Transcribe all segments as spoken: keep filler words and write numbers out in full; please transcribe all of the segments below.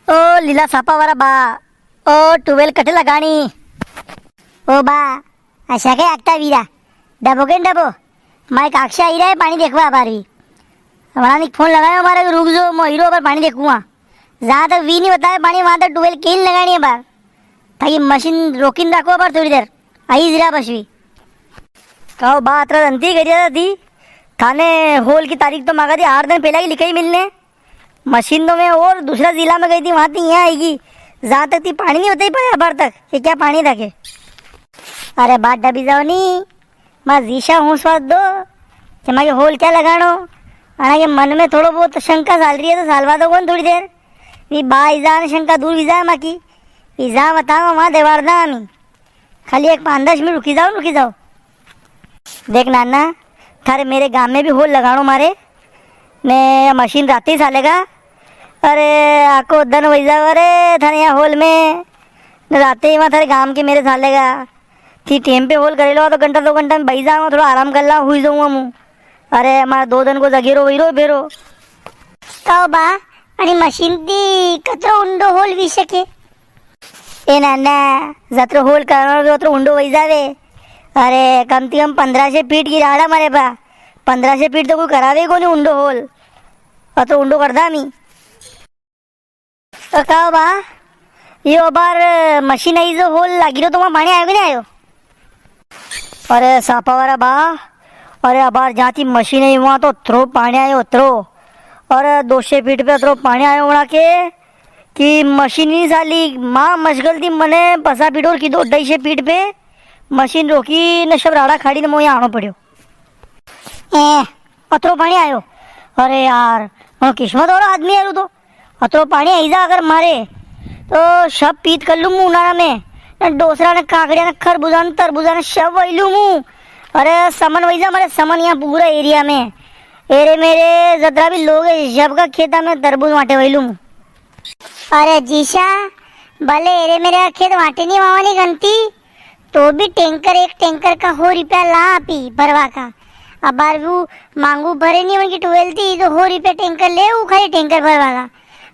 ओ लीला सापा वाला बा, ओ ट्यूबवेल कटे लगाणी? ओ बा, अशा के आखता वीरा, डबो के डबो, मारे काक्षा आई रहा है पाणी देखवा अबार भी। वणा ने फोन लगायो मारे, रुक जो, मो हीरो अबार पाणी देखूंगा। जहाँ तक वी नी बतावे पाणी, वहां तक ट्यूबवेल केन लगाणी है बार। थाकी मशीन रोकीन राखो अबार थोड़ी देर, आई जरा बस वी। कहो बा, अतरा दन ती करिया थी, थाने होल की तारीख तो मांगा थी, आठ दिन पहला की लिखाई मिलने। मशीन तो मैं और दूसरा जिला में गई थी, वहां थी यहाँ आएगी। जहाँ तक थी पाणी नी बताई पाया अबार तक, कि क्या पाणी था के। अरे बा, डबी जाओ नी, मारे जीसा हूँ स्वाद दो, कि मारे होल क्या लगाणो। अणा के मन में थोड़ो बहुत शंका साल रही है, तो सालवा दो कोनी थोड़ी देर। वी बा ई जा ने शंका दूर वी जा माकी। वी जा बतावा, वहां देवार दा हमी। खाली एक पाँच दस मिनट रुकी जाओ, रुकी जाओ। देख नाना, थारे मेरे गांव में भी होल लगाणो मारे, ने मशीन राते ही सालेगा। अरे, आको दन वही जाओ रे थारे यहाँ होल में, ने राते ही वहाँ थारे गांव के मेरे सालेगा। थी टेम पे होल करे लो, तो घंटा दो घंटा में बही जाऊंगा, थोड़ा आराम कर ला, हुई जाऊंगा मु। अरे, मारे दो दन को जगेरो वही रो फेरो। कहो बा, अरे मशीन दी कतरो ऊंडो होल वी सके? ए नाना, जतरो होल करनो वे उतरो ऊंडो वही जावे। अरे, कम ती कम पन्द्रह से फीट की राड़ा मारे बा। पन्द्रह से फीट तो कोई करावे ही कोनी ऊंडो होल। अतरो ऊंडो कर दा मी। तो कहो बा, यो अबार मशीन आई जो होल लागी रो, तो वहाँ पाणी आयो कि नी आयो? अरे सापा वाला बा, अरे अबार जाती मशीन आई, वहाँ तो अतरो पाणी आयो, अतरो। अरे दो सौ फीट पे अतरो पाणी आयो वणा के, कि मशीन ही साली, माँ मशगल थी मने पसा फीट और कीधो, ढाई सौ फीट पे मशीन रोकी ने सब राड़ा खाड़ी ने मोया आणो पड़्यो। ए, अतरो पाणी आयो। अरे यार, मनो किस्मत वालो आदमी यार तो। अतरो पाणी आई जा अगर मारे, तो सब पीत कर लूँ मु उनारा में। ने डोसरा ने काकड़िया ने खरबूजा ने तरबूजा ने सब वही लूँ मु। अरे समन वही जा मारे, समन यहाँ पूरा एरिया में। एरे मेरे जतरा भी लोग है, सबका खेता में तरबूज वाटे वही लूँ मु। अरे जीसा, भले एरे मेरे खेत वाटे नी वावा नी गणती, तो भी टैंकर, एक टैंकर का हो रुपया ला आपी भरवा का। अबार वो मांगू भरे नी उनकी ट्यूबवेल थी, तो हो रुपया टैंकर ले वो खाली टैंकर भरवा का।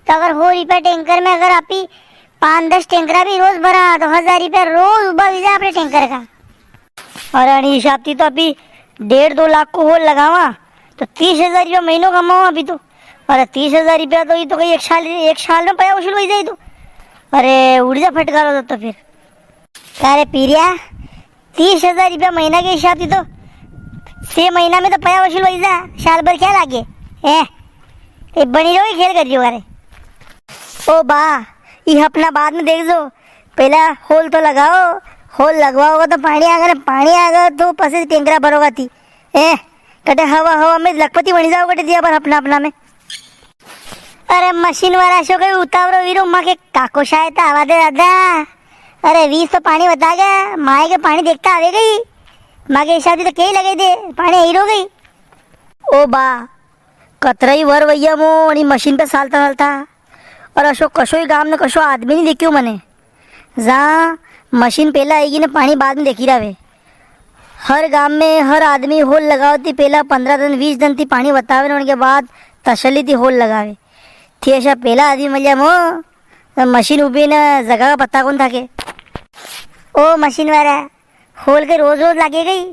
तो अगर हो रुपया टैंकर में अगर आपी पाँच दस टैंकरा भी रोज भरा, तो हजार रुपया रोज उबा वी जा अपने टैंकर का। अरे अणी हिसाब थी तो अभी डेढ़ दो लाख को होल लगावा, तो तीस हजार रुपया महीनो कमावा अभी तो। अरे तीस हजार रुपया तो, ये तो कई एक साल, एक साल में पया वसूल हो जाए तो। अरे उड़ जा फटकारो तो, तो फिर। अरे पीरिया, तीस हजार रुपया महीना के हिसाब थी तो छह महीना में तो पया वसूल हो जा, साल भर क्या लागे? ए, ए बनी रहो, खेल कर रही हो। अरे ओ बा, ये अपना बाद में देख जो, पहला होल तो लगाओ, होल लगवाओगा तो पाणी आगा, ने पाणी आगा तो पसे टैंकरा भरोगा थी। ए, कटे हवा हवा में लखपति बनी जाओ, कटे दिया पर अपना अपना में। अरे मशीन वाला शो कई उतावरो वीरो, माँ के काको शायद आवा दे दादा। अरे वीस तो पाणी बता गया, माए के पाणी देखता आवे गई। माँ के हिसाब से तो कई लगे दे, पाणी आई रो गई। ओ बा, कतरा ही वर वैया मो अणी मशीन पे सालता सालता। और अशो कशो ही गाम ने कशो आदमी नी देख्यो मने, जहाँ मशीन पहला आएगी ने पाणी बाद में देखी रहे। हर गाम में हर आदमी होल लगावती पहला पन्द्रह दिन, बीस दिन थी पाणी बतावे ने उनके बाद तसल्ली थी होल लगावे। थी ऐसा पहला आदमी मिल जाए मो, तो मशीन उबी ने जगह का पता कौन था के। ओ मशीन वाला, होल के रोज रोज लागे गई,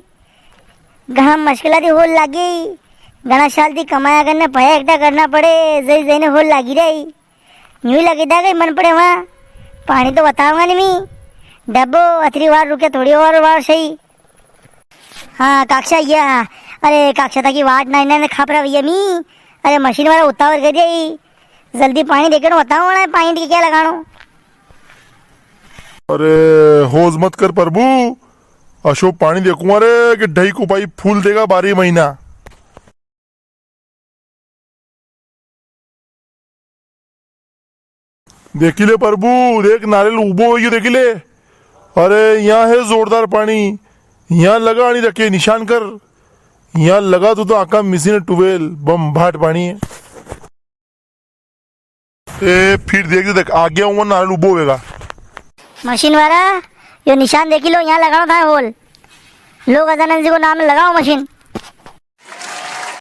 घणा मुश्किल थी होल लागे, घणा साल थी कमाया करने पया एकटा करना पड़े, जई जईने होल लागी रही। यूं ही लगे था गई मन पड़े वहां, पाणी तो बताऊंगा नी मी। डब्बो अतरी वार रुके, थोड़ी और वार सही। हाँ काक्षा, ये हाँ। अरे काक्षा, थाकी वाट ना इन्हें खापरा भैया मी। अरे मशीन वाला उतावर कर दिया ही। जल्दी पाणी देखे बताओ ना, पाणी के क्या लगाणो। अरे होज मत कर प्रभु, अशो पाणी देखूंगा रे कि ढई कुपाई फूल देगा बारह महीना। देखी ले प्रभु, देख नारेल उबो हो गयो, देखी ले। अरे यहाँ है जोरदार पाणी, यहाँ लगा आनी रखे, निशान कर। यहाँ लगा तू तो आका मिसी ने ट्यूबवेल, बम भाट पाणी है। ए, फिर देख, देख, आगे आऊंगा, नाल उबो होएगा। मशीन वाला, यो निशान देखी लो, यहाँ लगाणो था होल। लो गजानन जी को नाम लगाओ मशीन।